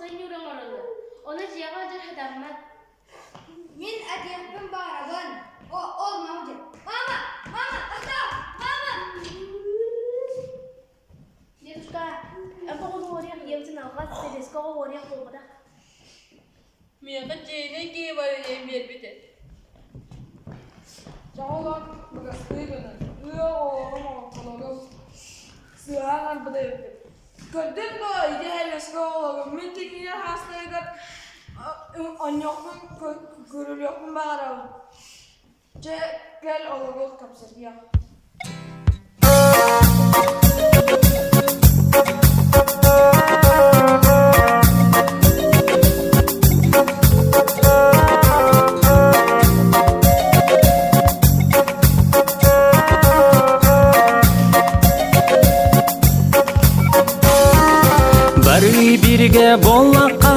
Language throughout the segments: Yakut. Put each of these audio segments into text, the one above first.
уопсай ньуур оҥороллор, ону дьиэҕэ илдьэр сатаммат. Мин этиэхпин баҕарабын. Ол мама диэн. Мама! Мама! Тохтоо! Мама! Дедушка, эн оҕону уоруйах ийэбитин алҕас сэлиэскэ оҕо уоруйах буолбатах. Миэхэ чэйинэй киһи баран ийэм биэрбитэ. Чоҕолор бырастыы гынан, ыа оҕолорум оҥколорум сыһаан барбыта эбиппит. Көрдүҥ дуо, ити һэллэскэ оҕолорум мин тиҥҥинэн хаастарыгар онньуохпун көрүлүөхпүн баҕарабын. Чэ, кэл олоруох кэпсэтиэх. Бары бииргэ буоллахха,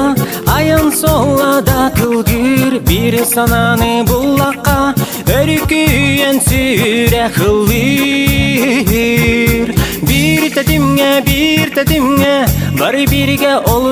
айан суола да кылгыыр, биир санааны буллахха, өрүкүйэн сүрэх ыллыыр. Биир тэтимҥэ, биир тэтимҥэ, бары бииргэ олус.